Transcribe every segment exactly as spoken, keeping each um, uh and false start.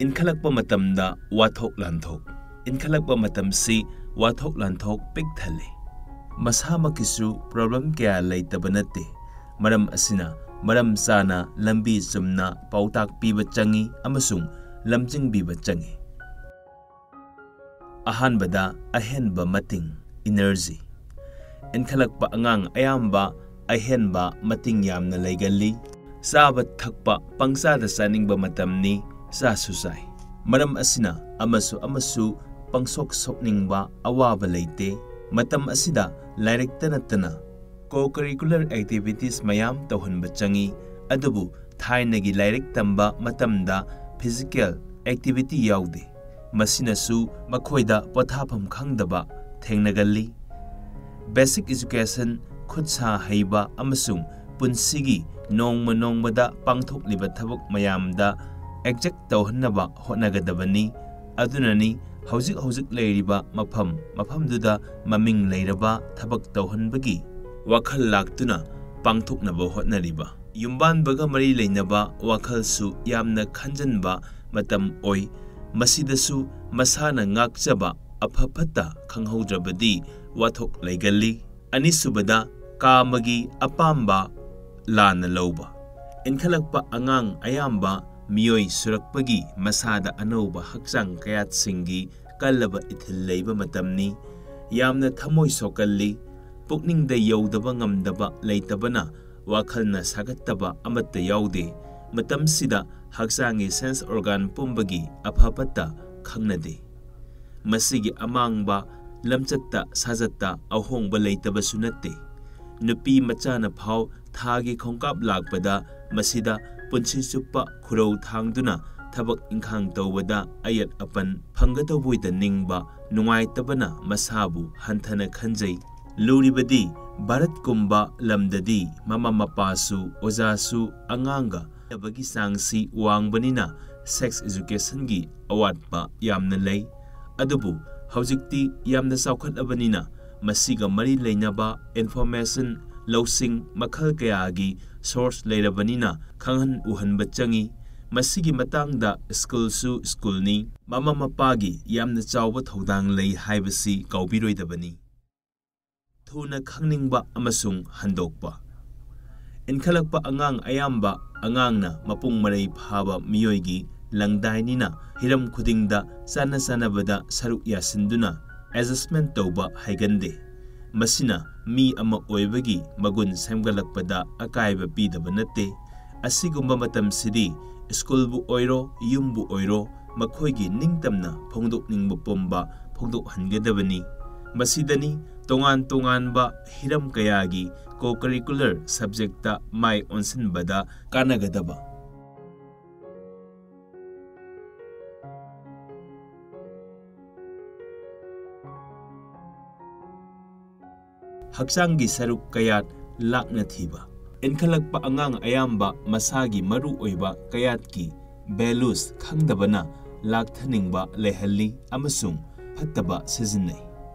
ꯏꯟꯈꯠꯂꯛꯄ ꯃꯇꯝꯗ ꯋꯥꯊꯣꯛ ꯂꯥꯟꯊꯣꯛ꯫ ꯏꯟꯈꯠꯂꯛꯄ ꯃꯇꯝꯁꯤ ꯋꯥꯊꯣꯛ ꯂꯥꯟꯊꯣꯛ ꯄꯤꯛ ꯊꯜꯂꯤ꯫ ꯃꯁꯥꯃꯛꯀꯤꯁꯨ problem ꯀꯌꯥ ꯂꯩꯇꯕ ꯅꯠꯇꯦ꯫ ꯃꯔꯝ ꯑꯁꯤꯅ ꯃꯔꯝ ꯆꯥꯅ ꯂꯝꯕꯤ ꯆꯨꯝꯅ ꯄꯥꯎꯇꯥꯛ ꯄꯤꯕ ꯆꯪꯏ ꯑꯃꯁꯨꯡ ꯂꯝꯖꯤꯡꯕꯤꯕ ꯆꯪꯏ꯫ ꯑꯍꯥꯟꯕꯗ, ꯑꯍꯦꯟꯕ ꯃꯇꯤꯡ, energy꯫ ꯏꯟꯈꯠꯂꯛꯄ ꯑꯉꯥꯡ ꯑꯌꯥꯝꯕ ꯑꯍꯦꯟꯕ ꯃꯇꯤꯡ ꯌꯥꯝꯅ ꯂꯩꯒꯜꯂꯤ꯫ ꯆꯥꯕ ꯊꯛꯄ ꯄꯪꯆꯥꯗ ꯆꯥꯅꯤꯡꯕ ꯃꯇꯝꯅꯤ, ꯆꯥꯁꯨ ꯆꯥꯏ꯫ ꯃꯔꯝ ꯑꯁꯤꯅ ꯑꯃꯁꯨ ꯑꯃꯁꯨ ꯄꯪꯁꯣꯛ ꯁꯣꯛꯅꯤꯡꯕ ꯑꯋꯥꯕ ꯂꯩꯇꯦ꯫ ꯃꯇꯝ ꯑꯁꯤꯗ ꯂꯥꯏꯔꯤꯛꯇ ꯅꯠꯇꯅ co-curricular activities ꯃꯌꯥꯝ ꯇꯧꯍꯟꯕ ꯆꯪꯏ꯫ ꯑꯗꯨꯕꯨ ꯊꯥꯏꯅꯒꯤ ꯂꯥꯏꯔꯤꯛ ꯇꯝꯕ ꯃꯇꯝꯗ physical activity ꯌꯥꯎꯗꯦ꯫ ꯃꯁꯤꯅꯁꯨ ꯃꯈꯣꯏꯗ ꯄꯣꯊꯥꯐꯝ ꯈꯪꯗꯕ ꯊꯦꯡꯅꯒꯜꯂꯤ꯫ Basic education, ꯈꯨꯠ ꯁꯥ ꯍꯩꯕ ꯑꯃꯁꯨꯡ ꯄꯨꯟꯁꯤꯒꯤ ꯅꯣꯡꯃ ꯅꯣꯡꯃꯗ ꯄꯥꯡꯊꯣꯛꯂꯤꯕ ꯊꯕꯛ ꯃꯌꯥꯝꯗ adjust ꯇꯧꯍꯟꯅꯕ ꯍꯣꯠꯅꯒꯗꯕꯅꯤ꯫ ꯑꯗꯨꯅꯅꯤ ꯍꯧꯖꯤꯛ ꯍꯧꯖꯤꯛ ꯂꯩꯔꯤꯕ ꯃꯐꯝ ꯃꯐꯝꯗꯨꯗ ꯃꯃꯤꯡ ꯂꯩꯔꯕ ꯊꯕꯛ ꯇꯧꯍꯟꯕꯒꯤ ꯋꯥꯈꯜ ꯂꯥꯛꯇꯨꯅ ꯄꯥꯡꯊꯣꯛꯅꯕ ꯍꯣꯠꯅꯔꯤꯕ꯫ ꯌꯨꯝꯕꯥꯟꯕꯒ ꯃꯔꯤ ꯂꯩꯅꯕ ꯋꯥꯈꯜꯁꯨ ꯌꯥꯝꯅ ꯈꯟꯖꯟꯕ ꯃꯇꯝ ꯑꯣꯏ꯫ ꯃꯁꯤꯗꯁꯨ ꯃꯁꯥꯅ ꯉꯥꯛꯆꯕ ꯑꯐ ꯐꯠꯇ ꯈꯪꯍꯧꯗ꯭ꯔꯕꯗꯤ ꯋꯥꯊꯣꯛ ꯂꯩꯒꯜꯂꯤ꯫ ꯑꯅꯤꯁꯨꯕꯗ, ꯀꯥꯃꯒꯤ ꯑꯄꯥꯝꯕ ꯂꯥꯟꯅ ꯂꯧꯕ꯫ ꯏꯟꯈꯠꯂꯛꯄ ꯑꯉꯥꯡ ꯑꯌꯥꯝꯕ ꯃꯤꯑꯣꯏ ꯁꯨꯔꯛꯄꯒꯤ ꯃꯁꯥꯗ ꯑꯅꯧꯕ ꯍꯛꯆꯥꯡ ꯀꯌꯥꯠꯁꯤꯡꯒꯤ ꯀꯜꯂꯕ ꯏꯊꯤꯜ ꯂꯩꯕ ꯃꯇꯝꯅꯤ꯫ ꯌꯥꯝꯅ ꯊꯃꯣꯏ ꯁꯣꯛꯀꯜꯂꯤ꯫ ꯄꯨꯛꯅꯤꯡꯗ ꯌꯧꯗꯕ ꯉꯝꯗꯕ ꯂꯩꯇꯕꯅ ꯋꯥꯈꯜꯅ ꯁꯥꯒꯠꯇꯕ ꯑꯃꯠꯇ ꯌꯥꯎꯗꯦ꯫ ꯃꯇꯝꯁꯤꯗ ꯍꯛꯆꯥꯡꯒꯤ sense organ ꯄꯨꯝꯕꯒꯤ ꯑꯐ ꯐꯠꯇ ꯈꯪꯅꯗꯦ꯫ ꯃꯁꯤꯒꯤ ꯑꯃꯥꯡꯕ ꯂꯝꯆꯠꯇ ꯁꯥꯖꯠꯇ ꯑꯍꯣꯡꯕ ꯂꯩꯇꯕꯁꯨ ꯅꯠꯇꯦ꯫ ꯅꯨꯄꯤ ꯃꯆꯥꯅ ꯐꯥꯎ ꯊꯥꯒꯤ ꯈꯣꯡꯀꯥꯞ ꯂꯥꯛꯄꯗ ꯃꯁꯤꯗ ꯄꯨꯟꯁꯤ ꯆꯨꯞꯄ ꯈꯨꯔꯧ ꯊꯥꯡꯗꯨꯅ ꯊꯕꯛ ꯏꯪꯈꯥꯡ ꯇꯧꯕꯗ ꯑꯌꯦꯠ ꯑꯄꯟ ꯐꯪꯒꯗꯧꯕꯣꯏꯗ ꯅꯤꯡꯕ ꯅꯨꯡꯉꯥꯏꯇꯕꯅ ꯃꯁꯥꯕꯨ ꯍꯟꯊꯅ ꯈꯟꯖꯩ꯫ ꯂꯨꯔꯤꯕꯗꯤ ꯚꯥꯔꯠꯀꯨꯝꯕ ꯂꯝꯗꯗꯤ ꯃꯃꯥ ꯃꯄꯥꯁꯨ ꯑꯣꯖꯥꯁꯨ ꯑꯉꯥꯡꯒ ꯈꯦꯠꯅꯕꯒꯤ ꯆꯥꯡꯁꯤ ꯋꯥꯡꯕꯅꯤꯅ sex educationꯒꯤ ꯑꯋꯥꯠꯄ ꯌꯥꯝꯅ ꯂꯩ꯫ ꯑꯗꯨꯕꯨ ꯍꯧꯖꯤꯛꯇꯤ ꯌꯥꯝꯅ ꯆꯥꯎꯈꯠꯂꯕꯅꯤꯅ ꯃꯁꯤꯒ ꯃꯔꯤ ꯂꯩꯅꯕ information, ꯂꯧꯁꯤꯡ ꯃꯈꯜ ꯀꯌꯥꯒꯤ source ꯂꯩꯔꯕꯅꯤꯅ ꯈꯪꯍꯟ ꯎꯍꯟꯕ ꯆꯪꯏ꯫ ꯃꯁꯤꯒꯤ ꯃꯇꯥꯡꯗ ꯁ꯭ꯀꯨꯜꯁꯨ ꯁ꯭ꯀꯨꯜꯅꯤ, ꯃꯃꯥ ꯃꯄꯥꯒꯤ ꯌꯥꯝꯅ ꯆꯥꯎꯕ ꯊꯧꯗꯥꯡ ꯂꯩ ꯍꯥꯏꯕꯁꯤ ꯀꯥꯎꯕꯤꯔꯣꯏꯗꯕꯅꯤ꯫ ꯊꯨꯅ ꯈꯪꯅꯤꯡꯕ ꯑꯃꯁꯨꯡ ꯍꯟꯗꯣꯛꯄ꯫ ꯏꯟꯈꯠꯂꯛꯄ ꯑꯉꯥꯡ ꯑꯌꯥꯝꯕ ꯑꯉꯥꯡꯅ ꯃꯄꯨꯡ ꯃꯔꯩ ꯐꯥꯕ ꯃꯤꯑꯣꯏꯒꯤ ꯂꯪꯗꯥꯏꯅꯤꯅ, ꯍꯤꯔꯝ ꯈꯨꯗꯤꯡꯗ ꯆꯥꯅ ꯆꯥꯅꯕꯗ ꯁꯔꯨꯛ ꯌꯥꯁꯤꯟꯗꯨꯅ adjustment ꯇꯧꯕ ꯍꯩꯒꯟꯗꯦ꯫ ꯃꯁꯤꯅ ꯃꯤ ꯑꯃ ꯑꯣꯏꯕꯒꯤ ꯃꯒꯨꯟ ꯁꯦꯝꯒꯠꯂꯛꯄꯗ ꯑꯀꯥꯏꯕ ꯄꯤꯗꯕ ꯅꯠꯇꯦ꯫ ꯑꯁꯤꯒꯨꯝꯕ ꯃꯇꯝꯁꯤꯗꯤ ꯁ꯭ꯀꯨꯜꯕꯨ ꯑꯣꯏꯔꯣ, ꯌꯨꯝꯕꯨ ꯑꯣꯏꯔꯣ, ꯃꯈꯣꯏꯒꯤ ꯅꯤꯡꯇꯝꯅ ꯐꯣꯡꯗꯣꯛꯅꯤꯡꯕ ꯄꯨꯝꯕ ꯐꯣꯡꯗꯣꯛꯍꯟꯒꯗꯕꯅꯤ꯫ ꯃꯁꯤꯗꯅꯤ ꯇꯣꯉꯥꯟ ꯇꯣꯉꯥꯟꯕ ꯍꯤꯔꯝ ꯀꯌꯥꯒꯤ co-curricular subjectꯇ ꯃꯥꯏ ꯑꯣꯟꯁꯤꯟꯕꯗ ꯀꯥꯟꯅꯒꯗꯕ꯫ ꯍꯛꯆꯥꯡꯒꯤ ꯁꯔꯨꯛ ꯀꯌꯥꯠ ꯂꯥꯛꯅ ꯊꯤꯕ꯫ ꯏꯟꯈꯠꯂꯛꯄ ꯑꯉꯥꯡ ꯑꯌꯥꯝꯕ ꯃꯁꯥꯒꯤ ꯃꯔꯨ ꯑꯣꯏꯕ ꯀꯌꯥꯠꯀꯤ values ꯈꯪꯗꯕꯅ ꯂꯥꯛꯊꯅꯤꯡꯕ ꯂꯩꯍꯜꯂꯤ ꯑꯃꯁꯨꯡ ꯐꯠꯇꯕ ꯁꯤꯖꯤꯟꯅꯩ꯫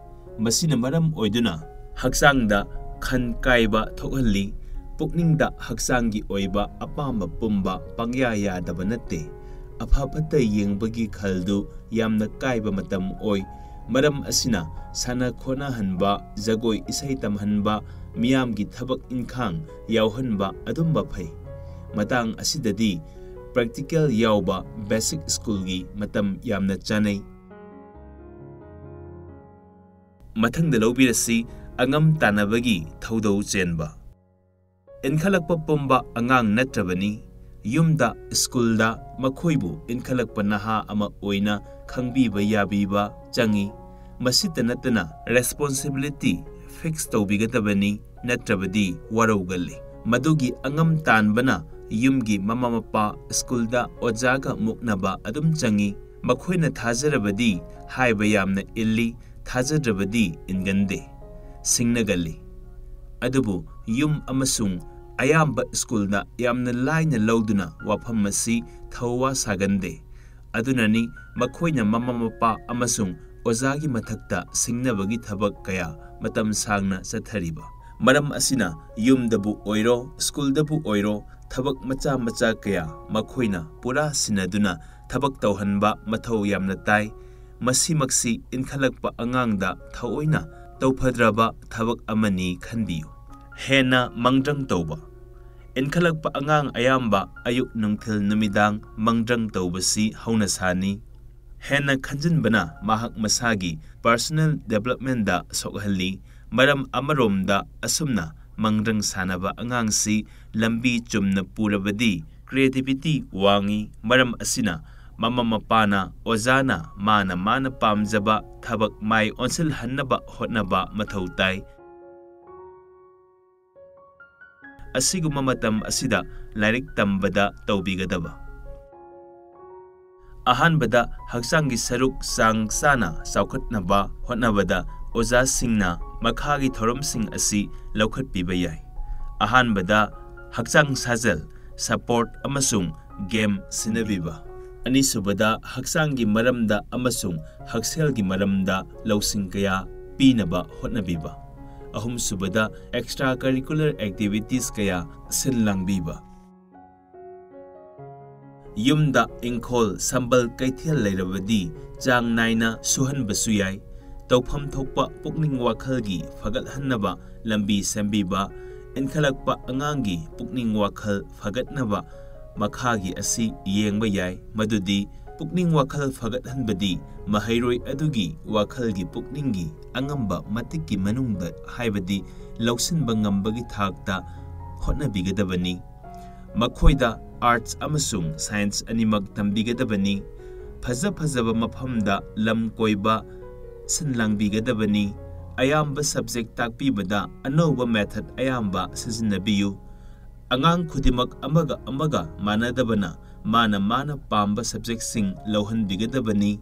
ꯃꯁꯤꯅ ꯃꯔꯝ ꯑꯣꯏꯗꯨꯅ ꯍꯛꯆꯥꯡꯗ ꯈꯟ ꯀꯥꯏꯕ ꯊꯣꯛꯍꯜꯂꯤ꯫ ꯄꯨꯛꯅꯤꯡꯗ ꯍꯛꯆꯥꯡꯒꯤ ꯑꯣꯏꯕ ꯑꯄꯥꯝꯕ ꯄꯨꯝꯕ ꯄꯪꯌꯥ ꯌꯥꯗꯕ ꯅꯠꯇꯦ꯫ ꯑꯐ ꯐꯠꯇ ꯌꯦꯡꯕꯒꯤ ꯈꯜꯗꯨ ꯌꯥꯝꯅ ꯀꯥꯏꯕ ꯃꯇꯝ ꯑꯣꯏ꯫ ꯃꯔꯝ ꯑꯁꯤꯅ ꯁꯥꯟꯅ ꯈꯣꯠꯅꯍꯟꯕ, ꯖꯒꯣꯏ ꯏꯁꯩ ꯇꯝꯍꯟꯕ, ꯃꯤꯌꯥꯝꯒꯤ ꯊꯕꯛ ꯏꯟꯈꯥꯡ ꯌꯥꯎꯍꯟꯕ ꯑꯗꯨꯝꯕ ꯐꯩ꯫ ꯃꯇꯥꯡ ꯑꯁꯤꯗꯗꯤ practical ꯌꯥꯎꯕ basic schoolꯒꯤ ꯃꯇꯝ ꯌꯥꯝꯅ ꯆꯥꯅꯩ꯫ ꯃꯊꯪꯗ ꯂꯧꯕꯤꯔꯁꯤ ꯑꯉꯝ ꯇꯥꯟꯅꯕꯒꯤ ꯊꯧꯗꯧ ꯆꯦꯟꯕ꯫ ꯏꯟꯈꯠꯂꯛꯄ ꯄꯨꯝꯕ ꯑꯉꯥꯡ ꯅꯠꯇ꯭ꯔꯕꯅꯤ꯫ ꯌꯨꯝꯗ, ꯁ꯭ꯀꯨꯜꯗ ꯃꯈꯣꯏꯕꯨ ꯏꯟꯈꯠꯂꯛꯄ ꯅꯍꯥ ꯑꯃ ꯑꯣꯏꯅ ꯈꯪꯕꯤꯕ ꯌꯥꯕꯤꯕ ꯆꯪꯏ꯫ ꯃꯁꯤꯇ ꯅꯠꯇꯅ responsibility fix ꯇꯧꯕꯤꯒꯗꯕꯅꯤ, ꯅꯠꯇ꯭ꯔꯕꯗꯤ ꯋꯥꯔꯧꯒꯜꯂꯤ꯫ ꯃꯗꯨꯒꯤ ꯑꯉꯝ ꯇꯥꯟꯕꯅ ꯌꯨꯝꯒꯤ ꯃꯃꯥ ꯃꯄꯥ, ꯁ꯭ꯀꯨꯜꯗ ꯑꯣꯖꯥꯒ ꯃꯨꯛꯅꯕ ꯑꯗꯨꯝ ꯆꯪꯏ꯫ ꯃꯈꯣꯏꯅ ꯊꯥꯖꯔꯕꯗꯤ ꯍꯥꯏꯕ ꯌꯥꯝꯅ ꯏꯜꯂꯤ, ꯊꯥꯖꯗ꯭ꯔꯕꯗꯤ ꯏꯟꯒꯟꯗꯦ, ꯁꯤꯡꯅꯒꯜꯂꯤ꯫ ꯑꯗꯨꯕꯨ ꯌꯨꯝ ꯑꯃꯁꯨꯡ ꯑꯌꯥꯝꯕ ꯁ꯭ꯀꯨꯜꯗ ꯌꯥꯝꯅ ꯂꯥꯏꯅ ꯂꯧꯗꯨꯅ ꯋꯥꯐꯝ ꯑꯁꯤ ꯊꯧꯋꯥ ꯁꯥꯒꯟꯗꯦ꯫ ꯑꯗꯨꯅꯅꯤ ꯃꯈꯣꯏꯅ ꯃꯃꯥ ꯃꯄꯥ ꯑꯃꯁꯨꯡ ꯑꯣꯖꯥꯒꯤ ꯃꯊꯛꯇ ꯁꯤꯡꯅꯕꯒꯤ ꯊꯕꯛ ꯀꯌꯥ ꯃꯇꯝ ꯁꯥꯡꯅ ꯆꯠꯊꯔꯤꯕ꯫ ꯃꯔꯝ ꯑꯁꯤꯅ ꯌꯨꯝꯗꯕꯨ ꯑꯣꯏꯔꯣ, ꯁ꯭ꯀꯨꯜꯗꯕꯨ ꯑꯣꯏꯔꯣ, ꯊꯕꯛ ꯃꯆꯥ ꯃꯆꯥ ꯀꯌꯥ ꯃꯈꯣꯏꯅ ꯄꯨꯔꯥ ꯁꯤꯟꯅꯗꯨꯅ ꯊꯕꯛ ꯇꯧꯍꯟꯕ ꯃꯊꯧ ꯌꯥꯝꯅ ꯇꯥꯏ꯫ ꯃꯁꯤꯃꯛꯁꯤ ꯏꯟꯈꯠꯂꯛꯄ ꯑꯉꯥꯡꯗ ꯊꯑꯣꯏꯅ ꯇꯧꯐꯗ꯭ꯔꯕ ꯊꯕꯛ ꯑꯃꯅꯤ ꯈꯟꯕꯤꯌꯨ꯫ ꯍꯦꯟꯅ ꯃꯪꯗ꯭ꯔꯪ ꯇꯧꯕ꯫ ꯏꯟꯈꯠꯂꯛꯄ ꯑꯉꯥꯡ ꯑꯌꯥꯝꯕ ꯑꯌꯨꯛ, ꯅꯨꯡꯊꯤꯜ, ꯅꯨꯃꯤꯗꯥꯡ ꯃꯪꯗ꯭ꯔꯪ ꯇꯧꯕꯁꯤ ꯍꯧꯅꯁꯥꯅꯤ꯫ ꯍꯦꯟꯅ ꯈꯟꯖꯤꯟꯕꯅ ꯃꯍꯥꯛ ꯃꯁꯥꯒꯤ personal developmentꯗ ꯁꯣꯛꯍꯜꯂꯤ꯫ ꯃꯔꯝ ꯑꯃꯔꯣꯝꯗ ꯑꯁꯨꯝꯅ ꯃꯪꯗ꯭ꯔꯪ ꯁꯥꯟꯅꯕ ꯑꯉꯥꯡꯁꯤ ꯂꯝꯕꯤ ꯆꯨꯝꯅ ꯄꯨꯔꯕꯗꯤ creativity ꯋꯥꯡꯏ꯫ ꯃꯔꯝ ꯑꯁꯤꯅ ꯃꯃꯥ ꯃꯄꯥꯅ, ꯑꯣꯖꯥꯅ ꯃꯥꯅ ꯃꯥꯅ ꯄꯥꯝꯖꯕ ꯊꯕꯛ ꯃꯥꯏ ꯑꯣꯟꯁꯤꯜꯍꯟꯅꯕ ꯍꯣꯠꯅꯕ ꯃꯊꯧ ꯇꯥꯏ꯫ ꯑꯁꯤꯒꯨꯝꯕ ꯃꯇꯝ ꯑꯁꯤꯗ ꯂꯥꯏꯔꯤꯛ ꯇꯝꯕꯗ ꯇꯧꯕꯤꯒꯗꯕ꯫ ꯑꯍꯥꯟꯕꯗ, ꯍꯛꯆꯥꯡꯒꯤ ꯁꯔꯨꯛ ꯆꯥꯡ ꯆꯥꯅ ꯆꯥꯎꯈꯠꯅꯕ ꯍꯣꯠꯅꯕꯗ ꯑꯣꯖꯥꯁꯤꯡꯅ ꯃꯈꯥꯒꯤ ꯊꯧꯔꯝꯁꯤꯡ ꯑꯁꯤ ꯂꯧꯈꯠꯄꯤꯕ ꯌꯥꯏ꯫ ꯑꯍꯥꯟꯕꯗ, ꯍꯛꯆꯥꯡ ꯁꯥꯖꯦꯜ, ꯁꯄꯣꯔꯠ ꯑꯃꯁꯨꯡ ꯒꯦꯝ ꯁꯤꯟꯅꯕꯤꯕ꯫ ꯑꯅꯤꯁꯨꯕꯗ, ꯍꯛꯆꯥꯡꯒꯤ ꯃꯔꯝꯗ ꯑꯃꯁꯨꯡ ꯍꯛꯁꯦꯜꯒꯤ ꯃꯔꯝꯗ ꯂꯧꯁꯤꯡ ꯀꯌꯥ ꯄꯤꯅꯕ ꯍꯣꯠꯅꯕꯤꯕ꯫ ꯑꯍꯨꯝꯁꯨꯕꯗ, extra curricular activities ꯀꯌꯥ ꯁꯤꯟ ꯂꯥꯡꯕꯤꯕ꯫ ꯌꯨꯝꯗ ꯏꯪꯈꯣꯜ, ꯁꯝꯕꯜ, ꯀꯩꯊꯦꯜ ꯂꯩꯔꯕꯗꯤ ꯆꯥꯡ ꯅꯥꯏꯅ ꯁꯨꯍꯟꯕꯁꯨ ꯌꯥꯏ꯫ ꯇꯧꯐꯝ ꯊꯣꯛꯄ ꯄꯨꯛꯅꯤꯡ ꯋꯥꯈꯜꯒꯤ ꯐꯒꯠꯍꯟꯅꯕ ꯂꯝꯕꯤ ꯁꯦꯝꯕꯤꯕ꯫ ꯏꯟꯈꯠꯂꯛꯄ ꯑꯉꯥꯡꯒꯤ ꯄꯨꯛꯅꯤꯡ ꯋꯥꯈꯜ ꯐꯒꯠꯅꯕ ꯃꯈꯥꯒꯤ ꯑꯁꯤ ꯌꯦꯡꯕ ꯌꯥꯏ, ꯃꯗꯨꯗꯤ ꯄꯨꯛꯅꯤꯡ ꯋꯥꯈꯜ ꯐꯒꯠꯍꯟꯕꯗꯤ ꯃꯍꯩꯔꯣꯏ ꯑꯗꯨꯒꯤ ꯋꯥꯈꯜꯒꯤ ꯄꯨꯛꯅꯤꯡꯒꯤ ꯑꯉꯝꯕ ꯃꯇꯤꯛꯀꯤ ꯃꯅꯨꯡꯗ, ꯍꯥꯏꯕꯗꯤ ꯂꯧꯁꯤꯟꯕ ꯉꯝꯕꯒꯤ ꯊꯥꯛꯇ ꯍꯣꯠꯅꯕꯤꯒꯗꯕꯅꯤ꯫ ꯃꯈꯣꯏꯗ arts ꯑꯃꯁꯨꯡ science ꯑꯅꯤꯃꯛ ꯇꯝꯕꯤꯒꯗꯕꯅꯤ꯫ ꯐꯖ ꯐꯖꯕ ꯃꯐꯝꯗ ꯂꯝ ꯀꯣꯏꯕ ꯁꯤꯟ ꯂꯥꯡꯕꯤꯒꯗꯕꯅꯤ꯫ ꯑꯌꯥꯝꯕ subject ꯇꯥꯛꯄꯤꯕꯗ ꯑꯅꯧꯕ method ꯑꯌꯥꯝꯕ ꯁꯤꯖꯤꯟꯅꯕꯤꯌꯨ꯫ ꯑꯉꯥꯡ ꯈꯨꯗꯤꯡꯃꯛ ꯑꯃꯒ ꯑꯃꯒ ꯃꯥꯟꯅꯗꯕꯅ ꯃꯥꯅ ꯃꯥꯅ ꯄꯥꯝꯕ subjectꯁꯤꯡ ꯂꯧꯍꯟꯕꯤꯒꯗꯕꯅꯤ꯫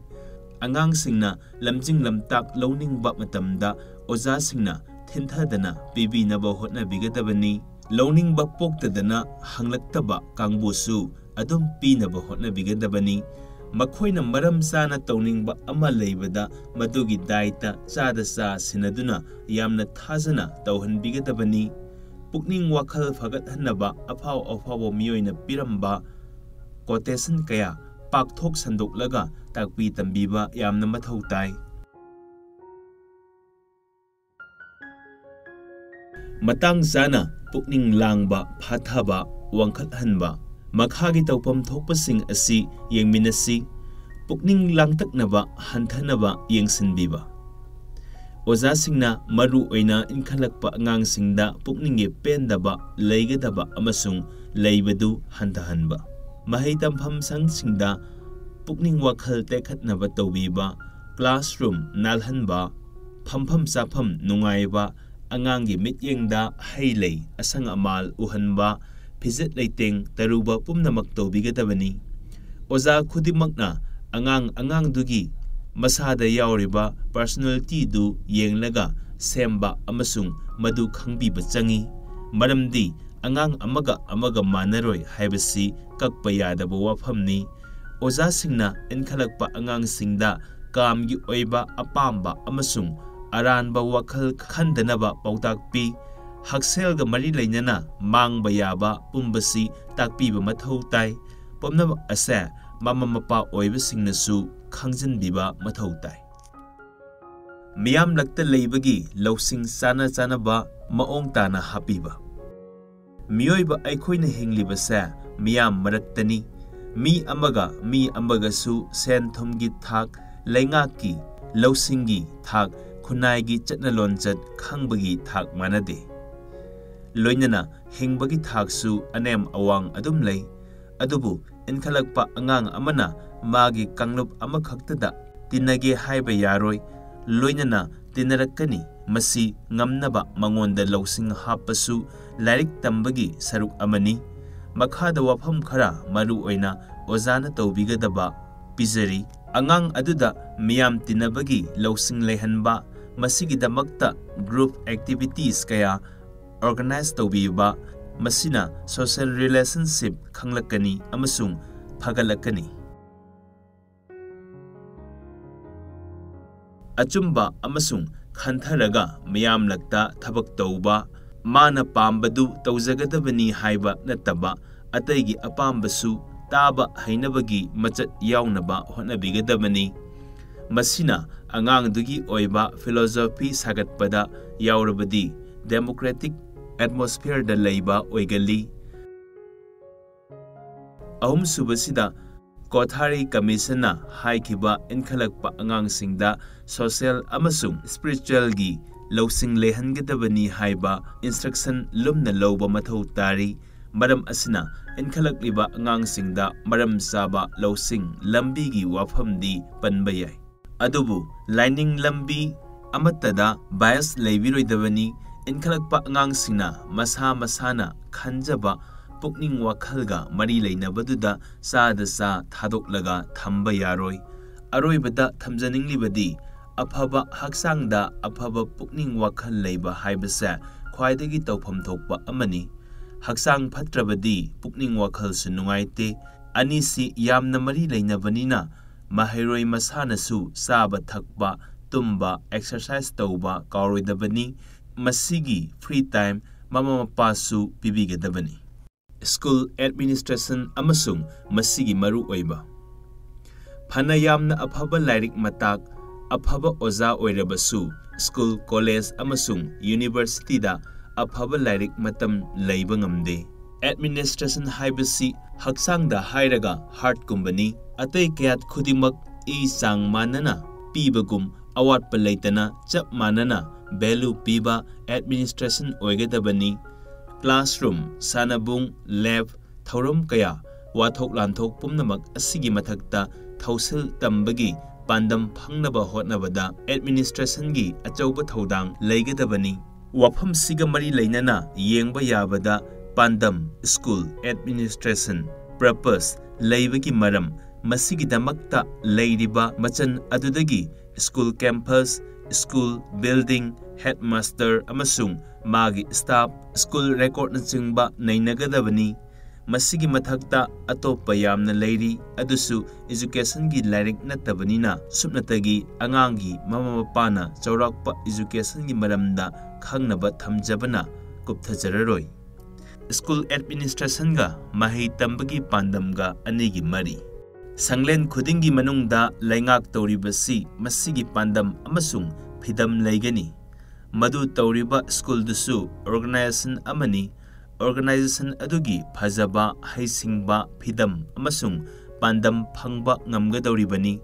ꯑꯉꯥꯡꯁꯤꯡꯅ ꯂꯝꯖꯤꯡ ꯂꯝꯇꯥꯛ ꯂꯧꯅꯤꯡꯕ ꯃꯇꯝꯗ ꯑꯣꯖꯥꯁꯤꯡꯅ ꯊꯤꯟꯊꯗꯅ ꯄꯤꯕꯤꯅꯕ ꯍꯣꯠꯅꯕꯤꯒꯗꯕꯅꯤ꯫ ꯂꯧꯅꯤꯡꯕ ꯄꯣꯛꯇꯗꯅ ꯍꯪꯂꯛꯇꯕ ꯀꯥꯡꯕꯨꯁꯨ ꯑꯗꯨꯝ ꯄꯤꯅꯕ ꯍꯣꯠꯅꯕꯤꯒꯗꯕꯅꯤ꯫ ꯃꯈꯣꯏꯅ ꯃꯔꯝ ꯆꯥꯅ ꯇꯧꯅꯤꯡꯕ ꯑꯃ ꯂꯩꯕꯗ ꯃꯗꯨꯒꯤ ꯗꯥꯏꯇ ꯆꯥꯗ ꯆꯥ ꯁꯤꯟꯅꯗꯨꯅ ꯌꯥꯝꯅ ꯊꯥꯖꯅ ꯇꯧꯍꯟꯕꯤꯒꯗꯕꯅꯤ꯫ ꯄꯨꯛꯅꯤꯡ ꯋꯥꯈꯜ ꯐꯒꯠꯍꯟꯅꯕ ꯑꯐꯥꯎ ꯑꯐꯥꯎꯕ ꯃꯤꯑꯣꯏꯅ ꯄꯤꯔꯝꯕ quotation ꯀꯌꯥ ꯄꯥꯛꯊꯣꯛ ꯁꯟꯗꯣꯛꯂꯒ ꯇꯥꯛꯄꯤ ꯇꯝꯕꯤꯕ ꯌꯥꯝꯅ ꯃꯊꯧ ꯇꯥꯏ꯫ ꯃꯇꯥꯡ ꯆꯥꯅ ꯄꯨꯛꯅꯤꯡ ꯂꯥꯡꯕ, ꯐꯥꯊꯕ, ꯋꯥꯡꯈꯠꯍꯟꯕ, ꯃꯈꯥꯒꯤ ꯇꯧꯐꯝ ꯊꯣꯛꯄꯁꯤꯡ ꯑꯁꯤ ꯌꯦꯡꯃꯤꯟꯅꯁꯤ꯫ ꯄꯨꯛꯅꯤꯡ ꯂꯥꯡꯇꯛꯅꯕ ꯍꯟꯊꯅꯕ ꯌꯦꯡꯁꯤꯟꯕꯤꯕ꯫ ꯑꯣꯖꯥꯁꯤꯡꯅ ꯃꯔꯨ ꯑꯣꯏꯅ ꯏꯟꯈꯠꯂꯛꯄ ꯑꯉꯥꯡꯁꯤꯡꯗ ꯄꯨꯛꯅꯤꯡꯒꯤ ꯄꯦꯟꯗꯕ ꯂꯩꯒꯗꯕ ꯑꯃꯁꯨꯡ ꯂꯩꯕꯗꯨ ꯍꯟꯊꯍꯟꯕ꯫ ꯃꯍꯩ ꯇꯝꯐꯝ ꯁꯪꯁꯤꯡꯗ ꯄꯨꯛꯅꯤꯡ ꯋꯥꯈꯜ ꯇꯦꯛꯈꯠꯅꯕ ꯇꯧꯕꯤꯕ, classroom ꯅꯥꯜꯍꯟꯕ, ꯐꯝꯐꯝ ꯆꯥꯐꯝ ꯅꯨꯡꯉꯥꯏꯕ, ꯑꯉꯥꯡꯒꯤ ꯃꯤꯠꯌꯦꯡꯗ ꯍꯩ ꯂꯩ, ꯑꯁꯪ ꯑꯃꯥꯜ ꯎꯍꯟꯕ, ꯐꯤꯖꯦꯠ ꯂꯩꯇꯦꯡ ꯇꯔꯨꯕ ꯄꯨꯝꯅꯃꯛ ꯇꯧꯕꯤꯒꯗꯕꯅꯤ꯫ ꯑꯣꯖꯥ ꯈꯨꯗꯤꯡꯃꯛꯅ ꯑꯉꯥꯡ ꯑꯉꯥꯡꯗꯨꯒꯤ ꯃꯁꯥꯗ ꯌꯥꯎꯔꯤꯕ personalityꯗꯨ ꯌꯦꯡꯂꯒ ꯁꯦꯝꯕ ꯑꯃꯁꯨꯡ ꯃꯗꯨ ꯈꯪꯕꯤꯕ ꯆꯪꯏ꯫ ꯃꯔꯝꯗꯤ ꯑꯉꯥꯡ ꯑꯃꯒ ꯑꯃꯒ ꯃꯥꯟꯅꯔꯣꯏ ꯍꯥꯏꯕꯁꯤ ꯀꯛꯄ ꯌꯥꯗꯕ ꯋꯥꯐꯝꯅꯤ꯫ ꯑꯣꯖꯥꯁꯤꯡꯅ ꯏꯟꯈꯠꯂꯛꯄ ꯑꯉꯥꯡꯁꯤꯡꯗ ꯀꯥꯝꯒꯤ ꯑꯣꯏꯕ ꯑꯄꯥꯝꯕ ꯑꯃꯁꯨꯡ ꯑꯔꯥꯟꯕ ꯋꯥꯈꯜ ꯈꯟꯗꯅꯕ ꯄꯥꯎꯇꯥꯛ ꯄꯤ꯫ ꯍꯛꯁꯦꯜꯒ ꯃꯔꯤ ꯂꯩꯅꯅ ꯃꯥꯡꯕ ꯌꯥꯕ ꯄꯨꯝꯕꯁꯤ ꯇꯥꯛꯄꯤꯕ ꯃꯊꯧ ꯇꯥꯏ꯫ ꯄꯨꯝꯅꯃꯛ ꯑꯁꯦ ꯃꯃꯥ ꯃꯄꯥ ꯑꯣꯏꯕꯁꯤꯡꯅꯁꯨ ꯈꯪꯖꯤꯟꯕꯤꯕ ꯃꯊꯧ ꯇꯥꯏ꯫ ꯃꯤꯌꯥꯝꯂꯛꯇ ꯂꯩꯕꯒꯤ ꯂꯧꯁꯤꯡ ꯆꯥꯅ ꯆꯥꯅꯕ ꯃꯑꯣꯡ ꯇꯥꯅ ꯍꯥꯞꯄꯤꯕ꯫ ꯃꯤꯑꯣꯏꯕ ꯑꯩꯈꯣꯏꯅ ꯍꯤꯡꯂꯤꯕꯁꯦ ꯃꯤꯌꯥꯝ ꯃꯔꯛꯇꯅꯤ꯫ ꯃꯤ ꯑꯃꯒ ꯃꯤ ꯑꯃꯒꯁꯨ ꯁꯦꯟ ꯊꯨꯝꯒꯤ ꯊꯥꯛ, ꯂꯩꯉꯥꯛꯀꯤ, ꯂꯧꯁꯤꯡꯒꯤ ꯊꯥꯛ, ꯈꯨꯟꯅꯥꯏꯒꯤ ꯆꯠꯅ ꯂꯣꯟꯆꯠ ꯈꯪꯕꯒꯤ ꯊꯥꯛ ꯃꯥꯟꯅꯗꯦ꯫ ꯂꯣꯏꯅꯅ ꯍꯤꯡꯕꯒꯤ ꯊꯥꯛꯁꯨ ꯑꯅꯦꯝ ꯑꯋꯥꯡ ꯑꯗꯨꯝ ꯂꯩ꯫ ꯑꯗꯨꯕꯨ ꯏꯟꯈꯠꯂꯛꯄ ꯑꯉꯥꯡ ꯑꯃꯅ ꯃꯥꯒꯤ ꯀꯥꯡꯂꯨꯞ ꯑꯃꯈꯛꯇꯗ ꯇꯤꯟꯅꯒꯦ ꯍꯥꯏꯕ ꯌꯥꯔꯣꯏ꯫ ꯂꯣꯏꯅꯅ ꯇꯤꯟꯅꯔꯛꯀꯅꯤ꯫ ꯃꯁꯤ ꯉꯝꯅꯕ ꯃꯉꯣꯟꯗ ꯂꯧꯁꯤꯡ ꯍꯥꯞꯄꯁꯨ ꯂꯥꯏꯔꯤꯛ ꯇꯝꯕꯒꯤ ꯁꯔꯨꯛ ꯑꯃꯅꯤ꯫ ꯃꯈꯥꯗ ꯋꯥꯐꯝ ꯈꯔ ꯃꯔꯨ ꯑꯣꯏꯅ ꯑꯣꯖꯥꯅ ꯇꯧꯕꯤꯒꯗꯕ ꯄꯤꯖꯔꯤ꯫ ꯑꯉꯥꯡ ꯑꯗꯨꯗ ꯃꯤꯌꯥꯝ ꯇꯤꯟꯅꯕꯒꯤ ꯂꯧꯁꯤꯡ ꯂꯩꯍꯟꯕ, ꯃꯁꯤꯒꯤꯗꯃꯛꯇ group activities ꯀꯌꯥ organize ꯇꯧꯕꯤꯕ, ꯃꯁꯤꯅ social relationship ꯈꯪꯂꯛꯀꯅꯤ ꯑꯃꯁꯨꯡ ꯐꯒꯠꯂꯛꯀꯅꯤ꯫ ꯑꯆꯨꯝꯕ ꯑꯃꯁꯨꯡ ꯈꯟꯊꯔꯒ ꯃꯤꯌꯥꯝꯂꯛꯇ ꯊꯕꯛ ꯇꯧꯕ, ꯃꯥꯅ ꯄꯥꯝꯕꯗꯨ ꯇꯧꯖꯒꯗꯕꯅꯤ ꯍꯥꯏꯕ ꯅꯠꯇꯕ, ꯑꯇꯩꯒꯤ ꯑꯄꯥꯝꯕꯁꯨ ꯇꯥꯕ ꯍꯩꯅꯕꯒꯤ ꯃꯆꯠ ꯌꯥꯎꯅꯕ ꯍꯣꯠꯅꯕꯤꯒꯗꯕꯅꯤ꯫ ꯃꯁꯤꯅ ꯑꯉꯥꯡꯗꯨꯒꯤ ꯑꯣꯏꯕ philosophy ꯁꯥꯒꯠꯄꯗ ꯌꯥꯎꯔꯕꯗꯤ democratic atmosphere ꯗ ꯂꯩꯕ ꯑꯣꯏꯒꯜꯂꯤ꯫ ꯑꯍꯨꯝꯁꯨꯕꯁꯤꯗ, Kothari Commission ꯅ ꯍꯥꯏꯈꯤꯕ ꯏꯟꯈꯠꯂꯛꯄ ꯑꯉꯥꯡꯁꯤꯡꯗ social ꯑꯃꯁꯨꯡ spiritual ꯒꯤ ꯂꯧꯁꯤꯡ ꯂꯩꯍꯟꯒꯗꯕꯅꯤ ꯍꯥꯏꯕ instruction ꯂꯨꯝꯅ ꯂꯧꯕ ꯃꯊꯧ ꯇꯥꯔꯤ꯫ ꯃꯔꯝ ꯑꯁꯤꯅ ꯏꯟꯈꯠꯂꯛꯂꯤꯕ ꯑꯉꯥꯡꯁꯤꯡꯗ ꯃꯔꯝ ꯆꯥꯕ ꯂꯧꯁꯤꯡ ꯂꯝꯕꯤꯒꯤ ꯋꯥꯐꯝꯗꯤ ꯄꯟꯕ ꯌꯥꯏ꯫ ꯑꯗꯨꯕꯨ ꯂꯥꯏꯅꯤꯡ ꯂꯝꯕꯤ ꯑꯃꯠꯇꯗ bias ꯂꯩꯕꯤꯔꯣꯏꯗꯕꯅꯤ꯫ ꯏꯟꯈꯠꯂꯛꯄ ꯑꯉꯥꯡꯁꯤꯡꯅ ꯃꯁꯥ ꯃꯁꯥꯅ ꯈꯟꯖꯕ, ꯄꯨꯛꯅꯤꯡ ꯋꯥꯈꯜꯒ ꯃꯔꯤ ꯂꯩꯅꯕꯗꯨꯗ ꯆꯥꯗ ꯆꯥ ꯊꯥꯗꯣꯛꯂꯒ ꯊꯝꯕ ꯌꯥꯔꯣꯏ꯫ ꯑꯔꯣꯏꯕꯗ ꯊꯝꯖꯅꯤꯡꯂꯤꯕꯗꯤ, ꯑꯐꯕ ꯍꯛꯆꯥꯡꯗ ꯑꯐꯕ ꯄꯨꯛꯅꯤꯡ ꯋꯥꯈꯜ ꯂꯩꯕ ꯍꯥꯏꯕꯁꯦ ꯈ꯭ꯋꯥꯏꯗꯒꯤ ꯇꯧꯐꯝ ꯊꯣꯛꯄ ꯑꯃꯅꯤ꯫ ꯍꯛꯆꯥꯡ ꯐꯠꯇ꯭ꯔꯕꯗꯤ ꯄꯨꯛꯅꯤꯡ ꯋꯥꯈꯜꯁꯨ ꯅꯨꯡꯉꯥꯏꯇꯦ꯫ ꯑꯅꯤꯁꯤ ꯌꯥꯝꯅ ꯃꯔꯤ ꯂꯩꯅꯕꯅꯤꯅ, ꯃꯍꯩꯔꯣꯏ ꯃꯁꯥꯅꯁꯨ ꯆꯥꯕ ꯊꯛꯄ, ꯇꯨꯝꯕ, exercise ꯇꯧꯕ ꯀꯥꯎꯔꯣꯏꯗꯕꯅꯤ꯫ ꯃꯁꯤꯒꯤ free time ꯃꯃꯥ ꯃꯄꯥꯁꯨ ꯄꯤꯕꯤꯒꯗꯕꯅꯤ꯫ School administration ꯑꯃꯁꯨꯡ ꯃꯁꯤꯒꯤ ꯃꯔꯨꯑꯣꯏꯕ꯫ ꯐꯅ ꯌꯥꯝꯅ ꯑꯐꯕ ꯂꯥꯏꯔꯤꯛ ꯃꯇꯥꯛ, ꯑꯐꯕ ꯑꯣꯖꯥ ꯑꯣꯏꯔꯕꯁꯨ, school, college ꯑꯃꯁꯨꯡ university ꯗ ꯑꯐꯕ ꯂꯥꯏꯔꯤꯛ ꯃꯇꯝ ꯂꯩꯕ ꯉꯝꯗꯦ꯫ Administration ꯍꯥꯏꯕꯁꯤ ꯍꯛꯆꯥꯡꯗ ꯍꯥꯏꯔꯒ heart ꯀꯨꯝꯕꯅꯤ꯫ ꯑꯇꯩ ꯀꯌꯥꯠ ꯈꯨꯗꯤꯡꯃꯛ ꯏ ꯆꯥꯡ ꯃꯥꯟꯅꯅ ꯄꯤꯕꯒꯨꯝ, ꯑꯋꯥꯠꯄ ꯂꯩꯇꯅ ꯆꯞ ꯃꯥꯟꯅꯅ value ꯄꯤꯕ administration ꯑꯣꯏꯒꯗꯕꯅꯤ꯫ Classroom, ꯁꯥꯟꯅꯕꯨꯡ, lab, ꯊꯧꯔꯝ ꯀꯌꯥ, ꯋꯥꯊꯣꯛ ꯂꯥꯟꯊꯣꯛ ꯄꯨꯝꯅꯃꯛ ꯑꯁꯤꯒꯤ ꯃꯊꯛꯇ ꯊꯧꯁꯤꯜ ꯇꯝꯕꯒꯤ ꯄꯥꯟꯗꯝ ꯐꯪꯅꯕ ꯍꯣꯠꯅꯕꯗ administration ꯒꯤ ꯑꯆꯧꯕ ꯊꯧꯗꯥꯡ ꯂꯩꯒꯗꯕꯅꯤ꯫ ꯋꯥꯐꯝꯁꯤꯒ ꯃꯔꯤ ꯂꯩꯅꯅ ꯌꯦꯡꯕ ꯌꯥꯕꯗ, ꯄꯥꯟꯗꯝ, school, administration, purpose ꯂꯩꯕꯒꯤ ꯃꯔꯝ, ꯃꯁꯤꯒꯤꯗꯃꯛꯇ ꯂꯩꯔꯤꯕ ꯃꯆꯜ ꯑꯗꯨꯗꯒꯤ school campus, school building, headmaster ꯑꯃꯁꯨꯡ ꯃꯥꯒꯤ staff, school record ꯅꯆꯤꯡꯕ ꯅꯩꯅꯒꯗꯕꯅꯤ꯫ ꯃꯁꯤꯒꯤ ꯃꯊꯛꯇ ꯑꯇꯣꯞꯄ ꯌꯥꯝꯅ ꯂꯩꯔꯤ, ꯑꯗꯨꯁꯨ education ꯒꯤ ꯂꯥꯏꯔꯤꯛ ꯅꯠꯇꯕꯅꯤꯅ, ꯁꯨꯞꯅꯇꯒꯤ ꯑꯉꯥꯡꯒꯤ ꯃꯃꯥ ꯃꯄꯥꯅ ꯆꯥꯎꯔꯥꯛꯄ education ꯒꯤ ꯃꯔꯝꯗ ꯈꯪꯅꯕ ꯊꯝꯖꯕꯅ ꯀꯨꯞꯊꯖꯔꯔꯣꯏ꯫ ꯁ꯭ꯀꯨꯜ ꯑꯦꯗꯃꯤꯅꯤꯁꯇ꯭ꯔꯦꯁꯟꯒ ꯃꯍꯩ ꯇꯝꯕꯒꯤ ꯄꯥꯟꯗꯝꯒ ꯑꯅꯤꯒꯤ ꯃꯔꯤ꯫ ꯁꯪꯂꯦꯟ ꯈꯨꯗꯤꯡꯒꯤ ꯃꯅꯨꯡꯗ ꯂꯩꯉꯥꯛ ꯇꯧꯔꯤꯕꯁꯤ ꯃꯁꯤꯒꯤ ꯄꯥꯟꯗꯝ ꯑꯃꯁꯨꯡ ꯐꯤꯗꯝ ꯂꯩꯒꯅꯤ꯫ ꯃꯗꯨ ꯇꯧꯔꯤꯕ ꯁ꯭ꯀꯨꯜꯗꯨꯁꯨ ꯑꯣꯔꯒꯅꯥꯏꯖꯦꯁꯟ ꯑꯃꯅꯤ꯫ ꯑꯣꯔꯒꯅꯥꯏꯖꯦꯁꯟ ꯑꯗꯨꯒꯤ ꯐꯖꯕ, ꯍꯩꯁꯤꯡꯕ, ꯐꯤꯗꯝ ꯑꯃꯁꯨꯡ ꯄꯥꯟꯗꯝ ꯐꯪꯕ ꯉꯝꯒꯗꯧꯔꯤꯕꯅꯤ꯫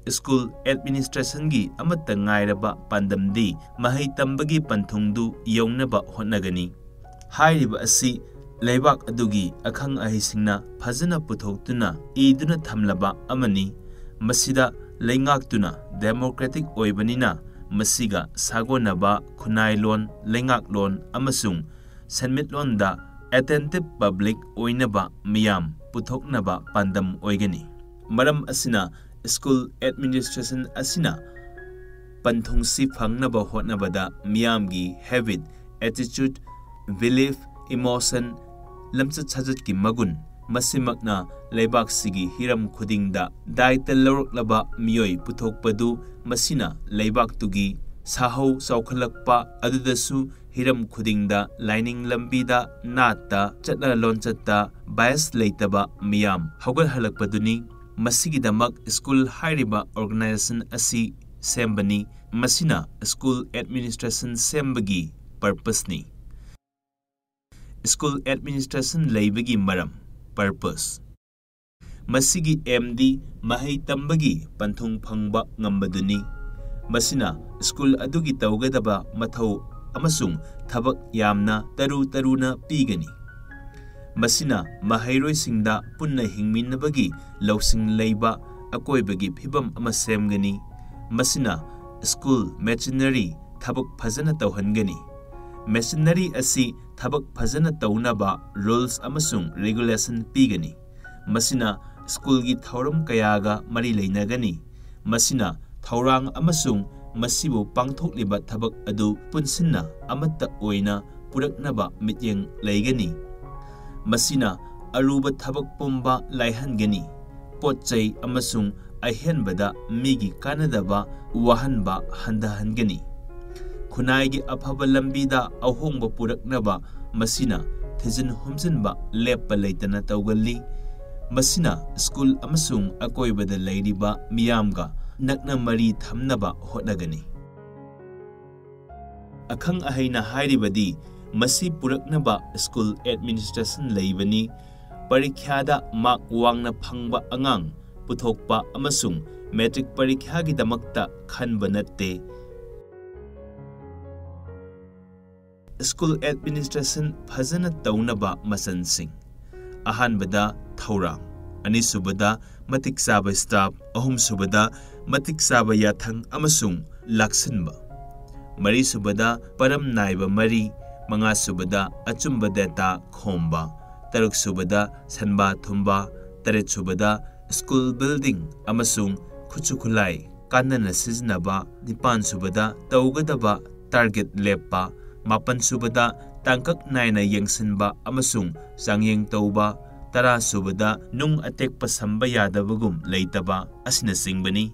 ꯁ꯭ꯀꯨꯜ ꯑꯦꯗꯃꯤꯅꯤꯁꯇ꯭ꯔꯦꯁꯟꯒꯤ ꯑꯃꯠꯇ ꯉꯥꯏꯔꯕ ꯄꯥꯟꯗꯝꯗꯤ ꯃꯍꯩ ꯇꯝꯕꯒꯤ ꯄꯟꯊꯨꯡꯗꯨ ꯌꯧꯅꯕ ꯍꯣꯠꯅꯒꯅꯤ꯫ ꯍꯥꯏꯔꯤꯕ ꯑꯁꯤ ꯂꯩꯕꯥꯛ ꯑꯗꯨꯒꯤ ꯑꯈꯪ ꯑꯍꯩꯁꯤꯡꯅ ꯐꯖꯅ ꯄꯨꯊꯣꯛꯇꯨꯅ ꯏꯗꯨꯅ ꯊꯝꯂꯕ ꯑꯃꯅꯤ꯫ ꯃꯁꯤꯗ ꯂꯩꯉꯥꯛꯇꯨꯅ ꯗꯦꯃꯣꯀ꯭ꯔꯦꯇꯤꯛ ꯑꯣꯏꯕꯅꯤꯅ ꯃꯁꯤꯒ ꯁꯥꯒꯣꯟꯅꯕ ꯈꯨꯟꯅꯥꯏꯂꯣꯟ, ꯂꯩꯉꯥꯛꯂꯣꯟ ꯑꯃꯁꯨꯡ ꯁꯦꯟꯃꯤꯠꯂꯣꯟꯗ ꯑꯦꯇꯦꯟꯇꯤꯚ ꯄꯕ꯭ꯂꯤꯛ ꯑꯣꯏꯅꯕ ꯃꯤꯌꯥꯝ ꯄꯨꯊꯣꯛꯅꯕ ꯄꯥꯟꯗꯝ ꯑꯣꯏꯒꯅꯤ꯫ ꯃꯔꯝ ꯑꯁꯤꯅ ꯁ꯭ꯀꯨꯜ ꯑꯦꯗꯃꯤꯅꯤꯁꯇ꯭ꯔꯦꯁꯟ ꯑꯁꯤꯅ ꯄꯟꯊꯨꯡꯁꯤ ꯐꯪꯅꯕ ꯍꯣꯠꯅꯕꯗ ꯃꯤꯌꯥꯝꯒꯤ ꯍꯦꯕꯤꯠ, ꯑꯦꯇꯤꯆꯨꯗ, ꯕꯤꯂꯤꯐ, ꯏꯃꯣꯁꯟ, ꯂꯝꯆꯠ ꯁꯥꯖꯠꯀꯤ ꯃꯒꯨꯟ, ꯃꯁꯤꯃꯛꯅ ꯂꯩꯕꯥꯛꯁꯤꯒꯤ ꯍꯤꯔꯝ ꯈꯨꯗꯤꯡꯗ ꯗꯥꯏꯇ ꯂꯧꯔꯛꯂꯕ ꯃꯤꯑꯣꯏ ꯄꯨꯊꯣꯛꯄꯗꯨ ꯃꯁꯤꯅ ꯂꯩꯕꯥꯛꯇꯨꯒꯤ ꯁꯥꯍꯧ ꯆꯥꯎꯈꯠꯂꯛꯄ ꯑꯗꯨꯗꯁꯨ ꯍꯤꯔꯝ ꯈꯨꯗꯤꯡꯗ ꯂꯥꯏꯅꯤꯡ ꯂꯝꯕꯤꯗ, ꯅꯥꯠꯇ, ꯆꯠꯅ ꯂꯣꯟꯆꯠꯇ ꯕꯥꯏꯁ ꯂꯩꯇꯕ ꯃꯤꯌꯥꯝ ꯍꯧꯒꯠꯍꯜꯂꯛꯄꯗꯨꯅꯤ꯫ ꯃꯁꯤꯒꯤꯗꯃꯛ ꯁ꯭ꯀꯨꯜ ꯍꯥꯏꯔꯤꯕ ꯑꯣꯔꯒꯅꯥꯏꯖꯦꯁꯟ ꯑꯁꯤ ꯁꯦꯝꯕꯅꯤ꯫ ꯃꯁꯤꯅ ꯁ꯭ꯀꯨꯜ ꯑꯦꯗꯃꯤꯅꯤꯁꯇ꯭ꯔꯦꯁꯟ ꯁꯦꯝꯕꯒꯤ ꯄꯔꯄꯁꯅꯤ꯫ ꯁ꯭ꯀꯨꯜ ꯑꯦꯗꯃꯤꯅꯤꯁꯇ꯭ꯔꯦꯁꯟ ꯂꯩꯕꯒꯤ ꯃꯔꯝ, ꯄꯔꯄꯁ꯫ ꯃꯁꯤꯒꯤ ꯑꯦꯝꯗꯤ ꯃꯍꯩ ꯇꯝꯕꯒꯤ ꯄꯟꯊꯨꯡ ꯐꯪꯕ ꯉꯝꯕꯗꯨꯅꯤ꯫ ꯃꯁꯤꯅ ꯁ꯭ꯀꯨꯜ ꯑꯗꯨꯒꯤ ꯇꯧꯒꯗꯕ ꯃꯊꯧ ꯑꯃꯁꯨꯡ ꯊꯕꯛ ꯌꯥꯝꯅ ꯇꯔꯨ ꯇꯔꯨꯅ ꯄꯤꯒꯅꯤ꯫ ꯃꯁꯤꯅ ꯃꯍꯩꯔꯣꯏꯁꯤꯡꯗ ꯄꯨꯟꯅ ꯍꯤꯡꯃꯤꯟꯅꯕꯒꯤ ꯂꯧꯁꯤꯡ ꯂꯩꯕ ꯑꯀꯣꯏꯕꯒꯤ ꯐꯤꯕꯝ ꯑꯃ ꯁꯦꯝꯒꯅꯤ꯫ ꯃꯁꯤꯅ ꯁ꯭ꯀꯨꯜ ꯃꯦꯆꯤꯅꯔꯤ ꯊꯕꯛ ꯐꯖꯅ ꯇꯧꯍꯟꯒꯅꯤ꯫ ꯃꯦꯆꯤꯅꯔꯤ ꯑꯁꯤ ꯊꯕꯛ ꯐꯖꯅ ꯇꯧꯅꯕ ꯔꯨꯜꯁ ꯑꯃꯁꯨꯡ ꯔꯦꯒꯨꯂꯦꯁꯟ ꯄꯤꯒꯅꯤ꯫ ꯃꯁꯤꯅ ꯁ꯭ꯀꯨꯜꯒꯤ ꯊꯧꯔꯝ ꯀꯌꯥꯒ ꯃꯔꯤ ꯂꯩꯅꯒꯅꯤ꯫ ꯃꯁꯤꯅ ꯊꯧꯔꯥꯡ ꯑꯃꯁꯨꯡ ꯃꯁꯤꯕꯨ ꯄꯥꯡꯊꯣꯛꯂꯤꯕ ꯊꯕꯛ ꯑꯗꯨ ꯄꯨꯟꯁꯤꯟꯅ ꯑꯃꯠꯇ ꯑꯣꯏꯅ ꯄꯨꯔꯛꯅꯕ ꯃꯤꯠꯌꯦꯡ ꯂꯩꯒꯅꯤ꯫ ꯃꯁꯤꯅ ꯑꯔꯨꯕ ꯊꯕꯛ ꯄꯨꯝꯕ ꯂꯥꯏꯍꯟꯒꯅꯤ꯫ ꯄꯣꯠ ꯆꯩ ꯑꯃꯁꯨꯡ ꯑꯍꯦꯟꯕꯗ ꯃꯤꯒꯤ ꯀꯥꯟꯅꯗꯕ ꯋꯥꯍꯟꯕ ꯍꯟꯊꯍꯟꯒꯅꯤ꯫ ꯈꯨꯟꯅꯥꯏꯒꯤ ꯑꯐꯕ ꯂꯝꯕꯤꯗ ꯑꯍꯣꯡꯕ ꯄꯨꯔꯛꯅꯕ ꯃꯁꯤꯅ ꯊꯤꯖꯤꯟ ꯍꯨꯝꯖꯤꯟꯕ ꯂꯦꯞꯄ ꯂꯩꯇꯅ ꯇꯧꯒꯜꯂꯤ꯫ ꯃꯁꯤꯅ ꯁ꯭ꯀꯨꯜ ꯑꯃꯁꯨꯡ ꯑꯀꯣꯏꯕꯗ ꯂꯩꯔꯤꯕ ꯃꯤꯌꯥꯝꯒ ꯅꯛꯅ ꯃꯔꯤ ꯊꯝꯅꯕ ꯍꯣꯠꯅꯒꯅꯤ꯫ ꯑꯈꯪ ꯑꯍꯩꯅ ꯍꯥꯏꯔꯤꯕꯗꯤ, ꯃꯁꯤ ꯄꯨꯔꯛꯅꯕ ꯁ꯭ꯀꯨꯜ ꯑꯦꯗꯃꯤꯅꯤꯁꯇ꯭ꯔꯦꯁꯟ ꯂꯩꯕꯅꯤ꯫ ꯄꯔꯤꯈ꯭ꯌꯥꯗ ꯃꯥꯔꯛ ꯋꯥꯡꯅ ꯐꯪꯕ ꯑꯉꯥꯡ ꯄꯨꯊꯣꯛꯄ ꯑꯃꯁꯨꯡ ꯃꯦꯇ꯭ꯔꯤꯛ ꯄꯔꯤꯈ꯭ꯌꯥꯒꯤꯗꯃꯛꯇ ꯈꯟꯕ ꯅꯠꯇꯦ꯫ ꯁ꯭ꯀꯨꯜ ꯑꯦꯗꯃꯤꯅꯤꯁꯇ꯭ꯔꯦꯁꯟ ꯐꯖꯅ ꯇꯧꯅꯕ ꯃꯆꯜꯁꯤꯡ: ꯑꯍꯥꯟꯕꯗ, ꯊꯧꯔꯥꯡ꯫ ꯑꯅꯤꯁꯨꯕꯗ, ꯃꯇꯤꯛ ꯆꯥꯕ ꯁ꯭ꯇꯥꯐ꯫ ꯑꯍꯨꯝꯁꯨꯕꯗ, ꯃꯇꯤꯛ ꯆꯥꯕ ꯌꯥꯊꯪ ꯑꯃꯁꯨꯡ ꯂꯥꯛꯁꯤꯟꯕ꯫ ꯃꯔꯤꯁꯨꯕꯗ, ꯄꯔꯝ ꯅꯥꯏꯕ ꯃꯔꯤ꯫ ꯃꯉꯥꯁꯨꯕꯗ, ꯑꯆꯨꯝꯕ ꯗꯦꯇꯥ ꯈꯣꯝꯕ꯫ ꯇꯔꯨꯛꯁꯨꯕꯗ, ꯁꯟꯕꯥ ꯊꯨꯝꯕ꯫ ꯇꯔꯦꯠꯁꯨꯕꯗ, ꯁ꯭ꯀꯨꯜ ꯕꯤꯜꯗꯤꯡ ꯑꯃꯁꯨꯡ ꯈꯨꯠꯁꯨ ꯈꯨꯠꯂꯥꯏ ꯀꯥꯟꯅꯅ ꯁꯤꯖꯤꯟꯅꯕ꯫ ꯅꯤꯄꯥꯟꯁꯨꯕꯗ, ꯇꯧꯒꯗꯕ ꯇꯥꯔꯒꯦꯠ ꯂꯦꯞꯄ꯫ ꯃꯥꯄꯟꯁꯨꯕꯗ, ꯇꯥꯡꯀꯛ ꯅꯥꯏꯅ ꯌꯦꯡꯁꯤꯟꯕ ꯑꯃꯁꯨꯡ ꯆꯥꯡꯌꯦꯡ ꯇꯧꯕ꯫ ꯇꯔꯥꯁꯨꯕꯗ, ꯅꯨꯡ ꯑꯇꯦꯛꯄ ꯁꯝꯕ ꯌꯥꯗꯕꯒꯨꯝ ꯂꯩꯇꯕ ꯑꯁꯤꯅꯆꯤꯡꯕꯅꯤ꯫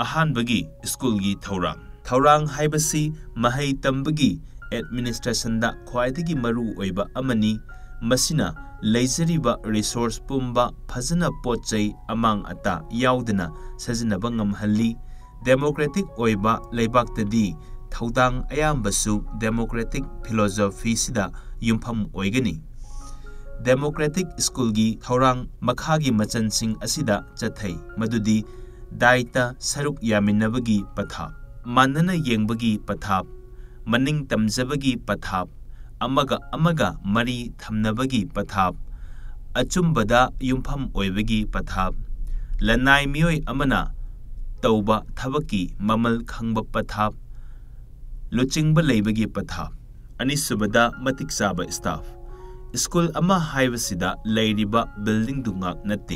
ꯑꯍꯥꯟꯕꯒꯤ, ꯁ꯭ꯀꯨꯜꯒꯤ ꯊꯧꯔꯥꯡ꯫ ꯊꯧꯔꯥꯡ ꯍꯥꯏꯕꯁꯤ ꯃꯍꯩ ꯇꯝꯕꯒꯤ ꯑꯦꯗꯃꯤꯅꯤꯁꯇ꯭ꯔꯦꯁꯟꯗ ꯈ꯭ꯋꯥꯏꯗꯒꯤ ꯃꯔꯨ ꯑꯣꯏꯕ ꯑꯃꯅꯤ꯫ ꯃꯁꯤꯅ ꯂꯩꯖꯔꯤꯕ ꯔꯤꯁꯣꯔꯁ ꯄꯨꯝꯕ ꯐꯖꯅ ꯄꯣꯠ ꯆꯩ ꯑꯃꯥꯡ ꯑꯇꯥ ꯌꯥꯎꯗꯅ ꯁꯤꯖꯤꯟꯅꯕ ꯉꯝꯍꯜꯂꯤ꯫ ꯗꯦꯃꯣꯀ꯭ꯔꯦꯇꯤꯛ ꯑꯣꯏꯕ ꯂꯩꯕꯥꯛꯇꯗꯤ ꯊꯧꯗꯥꯡ ꯑꯌꯥꯝꯕꯁꯨ ꯗꯦꯃꯣꯀ꯭ꯔꯦꯇꯤꯛ ꯐꯤꯂꯣꯁꯣꯐꯤꯁꯤꯗ ꯌꯨꯝꯐꯝ ꯑꯣꯏꯒꯅꯤ꯫ ꯗꯦꯃꯣꯀ꯭ꯔꯦꯇꯤꯛ ꯁ꯭ꯀꯨꯜꯒꯤ ꯊꯧꯔꯥꯡ ꯃꯈꯥꯒꯤ ꯃꯆꯜꯁꯤꯡ ꯑꯁꯤꯗ ꯆꯠꯊꯩ, ꯃꯗꯨꯗꯤ ꯗꯥꯏꯇ ꯁꯔꯨꯛ ꯌꯥꯃꯤꯟꯅꯕꯒꯤ ꯄꯊꯥꯞ, ꯃꯥꯟꯅꯅ ꯌꯦꯡꯕꯒꯤ ꯄꯊꯥꯞ, ꯃꯅꯤꯡ ꯇꯝꯖꯕꯒꯤ ꯄꯊꯥꯞ, ꯑꯃꯒ ꯑꯃꯒ ꯃꯔꯤ ꯊꯝꯅꯕꯒꯤ ꯄꯊꯥꯞ, ꯑꯆꯨꯝꯕꯗ ꯌꯨꯝꯐꯝ ꯑꯣꯏꯕꯒꯤ ꯄꯊꯥꯞ, ꯂꯅꯥꯏ ꯃꯤꯑꯣꯏ ꯑꯃꯅ ꯇꯧꯕ ꯊꯕꯛꯀꯤ ꯃꯃꯜ ꯈꯪꯕ ꯄꯊꯥꯞ, ꯂꯨꯆꯤꯡꯕ ꯂꯩꯕꯒꯤ ꯄꯊꯥꯞ꯫ ꯑꯅꯤꯁꯨꯕꯗ, ꯃꯇꯤꯛ ꯆꯥꯕ ꯁ꯭ꯇꯥꯐ꯫ ꯁ꯭ꯀꯨꯜ ꯑꯃ ꯍꯥꯏꯕꯁꯤꯗ ꯂꯩꯔꯤꯕ ꯕꯤꯜꯗꯤꯡꯗꯨ ꯉꯥꯛ ꯅꯠꯇꯦ,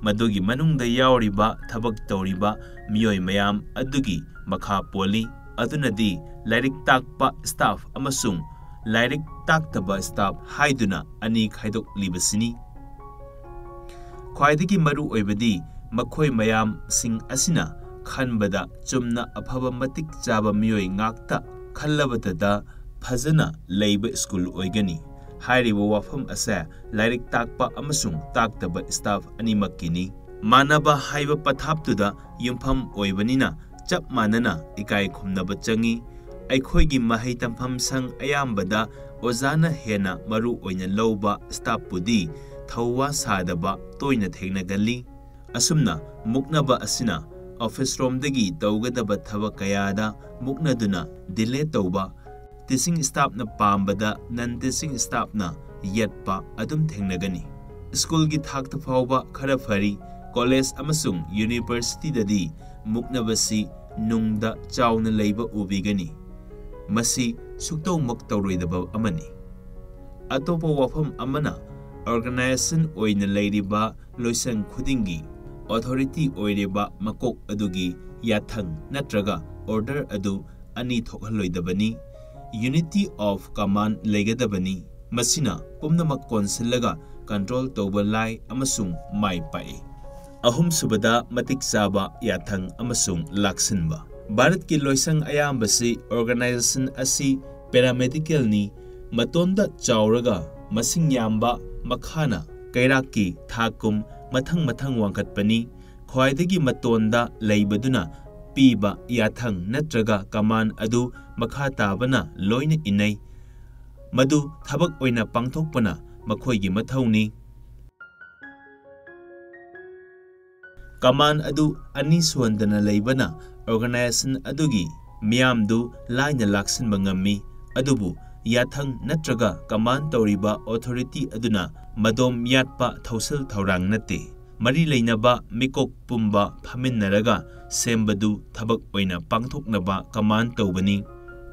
ꯃꯗꯨꯒꯤ ꯃꯅꯨꯡꯗ ꯌꯥꯎꯔꯤꯕ ꯊꯕꯛ ꯇꯧꯔꯤꯕ ꯃꯤꯑꯣꯏ ꯃꯌꯥꯝ ꯑꯗꯨꯒꯤ ꯃꯈꯥ ꯄꯣꯜꯂꯤ꯫ ꯑꯗꯨꯅꯗꯤ ꯂꯥꯏꯔꯤꯛ ꯇꯥꯛꯄ ꯁ꯭ꯇꯥꯐ ꯑꯃꯁꯨꯡ ꯂꯥꯏꯔꯤꯛ ꯇꯥꯛꯇꯕ ꯁ꯭ꯇꯥꯐ ꯍꯥꯏꯗꯨꯅ ꯑꯅꯤ ꯈꯥꯏꯗꯣꯛꯂꯤꯕꯁꯤꯅꯤ꯫ ꯈ꯭ꯋꯥꯏꯗꯒꯤ ꯃꯔꯨ ꯑꯣꯏꯕꯗꯤ ꯃꯈꯣꯏ ꯃꯌꯥꯝꯁꯤꯡ ꯑꯁꯤꯅ ꯈꯟꯕꯗ ꯆꯨꯝꯅ ꯑꯐꯕ ꯃꯇꯤꯛ ꯆꯥꯕ ꯃꯤꯑꯣꯏ ꯉꯥꯛꯇ ꯈꯜꯂꯕꯗꯗ ꯐꯖꯅ ꯂꯩꯕ ꯁ꯭ꯀꯨꯜ ꯑꯣꯏꯒꯅꯤ꯫ ꯍꯥꯏꯔꯤꯕ ꯋꯥꯐꯝ ꯑꯁꯦ ꯂꯥꯏꯔꯤꯛ ꯇꯥꯛꯄ ꯑꯃꯁꯨꯡ ꯇꯥꯛꯇꯕ ꯁ꯭ꯇꯥꯐ ꯑꯅꯤꯃꯛꯀꯤꯅꯤ꯫ ꯃꯥꯟꯅꯕ ꯍꯥꯏꯕ ꯄꯊꯥꯞꯇꯨꯗ ꯌꯨꯝꯐꯝ ꯑꯣꯏꯕꯅꯤꯅ ꯆꯞ ꯃꯥꯟꯅꯅ ꯏꯀꯥꯏ ꯈꯨꯝꯅꯕ ꯆꯪꯏ꯫ ꯑꯩꯈꯣꯏꯒꯤ ꯃꯍꯩ ꯇꯝꯐꯝ ꯁꯪ ꯑꯌꯥꯝꯕꯗ ꯑꯣꯖꯥꯅ ꯍꯦꯟꯅ ꯃꯔꯨ ꯑꯣꯏꯅ ꯂꯧꯕ ꯁ꯭ꯇꯥꯐꯄꯨꯗꯤ ꯊꯧꯋꯥ ꯁꯥꯗꯕ ꯇꯣꯏꯅ ꯊꯦꯡꯅꯒꯜꯂꯤ꯫ ꯑꯁꯨꯝꯅ ꯃꯨꯛꯅꯕ ꯑꯁꯤꯅ ꯑꯣꯐꯤꯁ ꯔꯣꯝꯗꯒꯤ ꯇꯧꯒꯗꯕ ꯊꯕꯛ ꯀꯌꯥꯗ ꯃꯨꯛꯅꯗꯨꯅ ꯗꯤꯂꯦ ꯇꯧꯕ, ꯇꯤꯆꯤꯡ ꯁ꯭ꯇꯥꯐꯅ ꯄꯥꯝꯕꯗ ꯅꯟ ꯇꯤꯆꯤꯡ ꯁ꯭ꯇꯥꯐꯅ ꯌꯦꯠꯄ ꯑꯗꯨꯝ ꯊꯦꯡꯅꯒꯅꯤ꯫ ꯁ꯭ꯀꯨꯜꯒꯤ ꯊꯥꯛꯇ ꯐꯥꯎꯕ ꯈꯔ ꯐꯔꯤ, ꯀꯣꯂꯦꯖ ꯑꯃꯁꯨꯡ ꯌꯨꯅꯤꯚꯔꯁꯤꯇꯤꯗꯗꯤ ꯃꯨꯛꯅꯕꯁꯤ ꯅꯨꯡꯗ ꯆꯥꯎꯅ ꯂꯩꯕ ꯎꯕꯤꯒꯅꯤ꯫ ꯃꯁꯤ ꯁꯨꯛꯇꯧꯃꯛ ꯇꯧꯔꯣꯏꯗꯕ ꯑꯃꯅꯤ꯫ ꯑꯇꯣꯞꯄ ꯋꯥꯐꯝ ꯑꯃꯅ, ꯑꯣꯔꯒꯅꯥꯏꯖꯦꯁꯟ ꯑꯣꯏꯅ ꯂꯩꯔꯤꯕ ꯂꯣꯏꯁꯪ ꯈꯨꯗꯤꯡꯒꯤ ꯑꯣꯊꯣꯔꯤꯇꯤ ꯑꯣꯏꯔꯤꯕ ꯃꯀꯣꯛ ꯑꯗꯨꯒꯤ ꯌꯥꯊꯪ ꯅꯠꯇ꯭ꯔꯒ ꯑꯣꯔꯗꯔ ꯑꯗꯨ ꯑꯅꯤ ꯊꯣꯛꯍꯜꯂꯣꯏꯗꯕꯅꯤ꯫ ꯌꯨꯅꯤꯇꯤ ꯑꯣꯐ ꯀꯃꯥꯟ ꯂꯩꯒꯗꯕꯅꯤ꯫ ꯃꯁꯤꯅ ꯄꯨꯝꯅꯃꯛ ꯀꯣꯟꯁꯤꯜꯂꯒ ꯀꯟꯇ꯭ꯔꯣꯜ ꯇꯧꯕ ꯂꯥꯏ ꯑꯃꯁꯨꯡ ꯃꯥꯏ ꯄꯥꯛꯏ꯫ ꯑꯍꯨꯝꯁꯨꯕꯗ, ꯃꯇꯤꯛ ꯆꯥꯕ ꯌꯥꯊꯪ ꯑꯃꯁꯨꯡ ꯂꯥꯛꯁꯤꯟꯕ꯫ ꯚꯥꯔꯠꯀꯤ ꯂꯣꯏꯁꯪ ꯑꯌꯥꯝꯕꯁꯤ ꯑꯣꯔꯒꯅꯥꯏꯖꯦꯁꯟ ꯑꯁꯤ ꯄꯦꯔꯥꯃꯦꯗꯤꯀꯦꯜꯅꯤ꯫ ꯃꯇꯣꯟꯗ ꯆꯥꯎꯔꯒ ꯃꯁꯤꯡ ꯌꯥꯝꯕ ꯃꯈꯥꯅ ꯀꯩꯔꯥꯛꯀꯤ ꯊꯥꯛꯀꯨꯝ ꯃꯊꯪ ꯃꯊꯪ ꯋꯥꯡꯈꯠꯄꯅꯤ꯫ ꯈ꯭ꯋꯥꯏꯗꯒꯤ ꯃꯇꯣꯟꯗ ꯂꯩꯕꯗꯨꯅ ꯄꯤꯕ ꯌꯥꯊꯪ ꯅꯠꯇ꯭ꯔꯒ ꯀꯃꯥꯟ ꯑꯗꯨ ꯃꯈꯥ ꯇꯥꯕꯅ ꯂꯣꯏꯅ ꯏꯟꯅꯩ꯫ ꯃꯗꯨ ꯊꯕꯛ ꯑꯣꯏꯅ ꯄꯥꯡꯊꯣꯛꯄꯅ ꯃꯈꯣꯏꯒꯤ ꯃꯊꯧꯅꯤ꯫ ꯀꯃꯥꯟ ꯑꯗꯨ ꯑꯅꯤ ꯁꯨꯍꯟꯗꯅ ꯂꯩꯕꯅ ꯑꯣꯔꯒꯅꯥꯏꯖꯦꯁꯟ ꯑꯗꯨꯒꯤ ꯃꯤꯌꯥꯝꯗꯨ ꯂꯥꯏꯅ ꯂꯥꯛꯁꯤꯟꯕ ꯉꯝꯃꯤ, ꯑꯗꯨꯕꯨ ꯌꯥꯊꯪ ꯅꯠꯇ꯭ꯔꯒ ꯀꯃꯥꯟ ꯇꯧꯔꯤꯕ ꯑꯣꯊꯣꯔꯤꯇꯤ ꯑꯗꯨꯅ ꯃꯗꯣꯝ ꯌꯥꯠꯄ ꯊꯧꯁꯤꯜ ꯊꯧꯔꯥꯡ ꯅꯠꯇꯦ꯫ ꯃꯔꯤ ꯂꯩꯅꯕ ꯃꯤꯀꯣꯛ ꯄꯨꯝꯕ ꯐꯝꯃꯤꯟꯅꯔꯒ ꯁꯦꯝꯕꯗꯨ ꯊꯕꯛ ꯑꯣꯏꯅ ꯄꯥꯡꯊꯣꯛꯅꯕ ꯀꯃꯥꯟ ꯇꯧꯕꯅꯤ꯫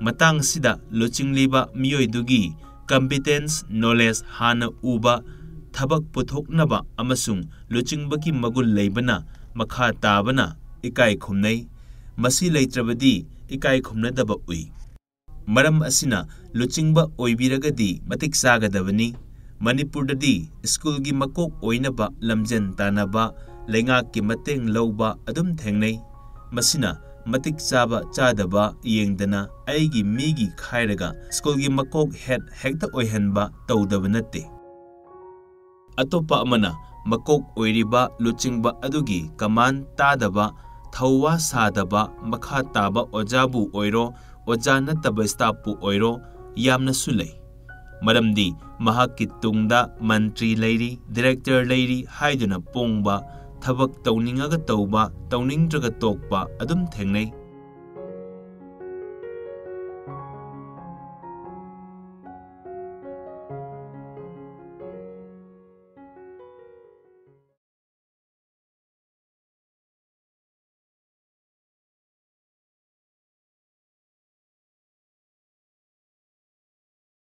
ꯃꯇꯥꯡ ꯑꯁꯤꯗ ꯂꯨꯆꯤꯡꯂꯤꯕ ꯃꯤꯑꯣꯏꯗꯨꯒꯤ ꯀꯝꯄꯤꯇꯦꯟꯁ, ꯅꯣꯂꯦꯖ ꯍꯥꯟꯅ ꯎꯕ, ꯊꯕꯛ ꯄꯨꯊꯣꯛꯅꯕ ꯑꯃꯁꯨꯡ ꯂꯨꯆꯤꯡꯕꯒꯤ ꯃꯒꯨꯟ ꯂꯩꯕꯅ ꯃꯈꯥ ꯇꯥꯕꯅ ꯏꯀꯥꯏ ꯈꯨꯝꯅꯩ꯫ ꯃꯁꯤ ꯂꯩꯇ꯭ꯔꯕꯗꯤ ꯏꯀꯥꯏ ꯈꯨꯝꯅꯗꯕ ꯎꯏ꯫ ꯃꯔꯝ ꯑꯁꯤꯅ ꯂꯨꯆꯤꯡꯕ ꯑꯣꯏꯕꯤꯔꯒꯗꯤ ꯃꯇꯤꯛ ꯆꯥꯒꯗꯕꯅꯤ꯫ ꯃꯅꯤꯄꯨꯔꯗꯗꯤ ꯁ꯭ꯀꯨꯜꯒꯤ ꯃꯀꯣꯛ ꯑꯣꯏꯅꯕ ꯂꯝꯖꯦꯟ ꯇꯥꯟꯅꯕ, ꯂꯩꯉꯥꯛꯀꯤ ꯃꯇꯦꯡ ꯂꯧꯕ ꯑꯗꯨꯝ ꯊꯦꯡꯅꯩ꯫ ꯃꯁꯤꯅ ꯃꯇꯤꯛ ꯆꯥꯕ ꯆꯥꯗꯕ ꯌꯦꯡꯗꯅ ꯑꯩꯒꯤ ꯃꯤꯒꯤ ꯈꯥꯏꯔꯒ ꯁ꯭ꯀꯨꯜꯒꯤ ꯃꯀꯣꯛ ꯍꯦꯠ ꯍꯦꯛꯇ ꯑꯣꯏꯍꯟꯕ ꯇꯧꯗꯕ ꯅꯠꯇꯦ꯫ ꯑꯇꯣꯞꯄ ꯑꯃꯅ ꯃꯀꯣꯛ ꯑꯣꯏꯔꯤꯕ ꯂꯨꯆꯤꯡꯕ ꯑꯗꯨꯒꯤ ꯀꯃꯥꯟ ꯇꯥꯗꯕ, ꯊꯧꯋꯥ ꯁꯥꯗꯕ ꯃꯈꯥ ꯇꯥꯕ ꯑꯣꯖꯥꯕꯨ ꯑꯣꯏꯔꯣ, ꯑꯣꯖꯥ ꯅꯠꯇꯕ ꯁ꯭ꯇꯥꯐꯄꯨ ꯑꯣꯏꯔꯣ, ꯌꯥꯝꯅꯁꯨ ꯂꯩ꯫ ꯃꯔꯝꯗꯤ ꯃꯍꯥꯛꯀꯤ ꯇꯨꯡꯗ ꯃꯟꯇ꯭ꯔꯤ ꯂꯩꯔꯤ, ꯗꯤꯔꯦꯛꯇꯔ ꯂꯩꯔꯤ ꯍꯥꯏꯗꯨꯅ ꯄꯣꯡꯕ, ꯊꯕꯛ ꯇꯧꯅꯤꯡꯉꯒ ꯇꯧꯕ, ꯇꯧꯅꯤꯡꯗ꯭ꯔꯒ ꯇꯣꯛꯄ ꯑꯗꯨꯝ ꯊꯦꯡꯅꯩ꯫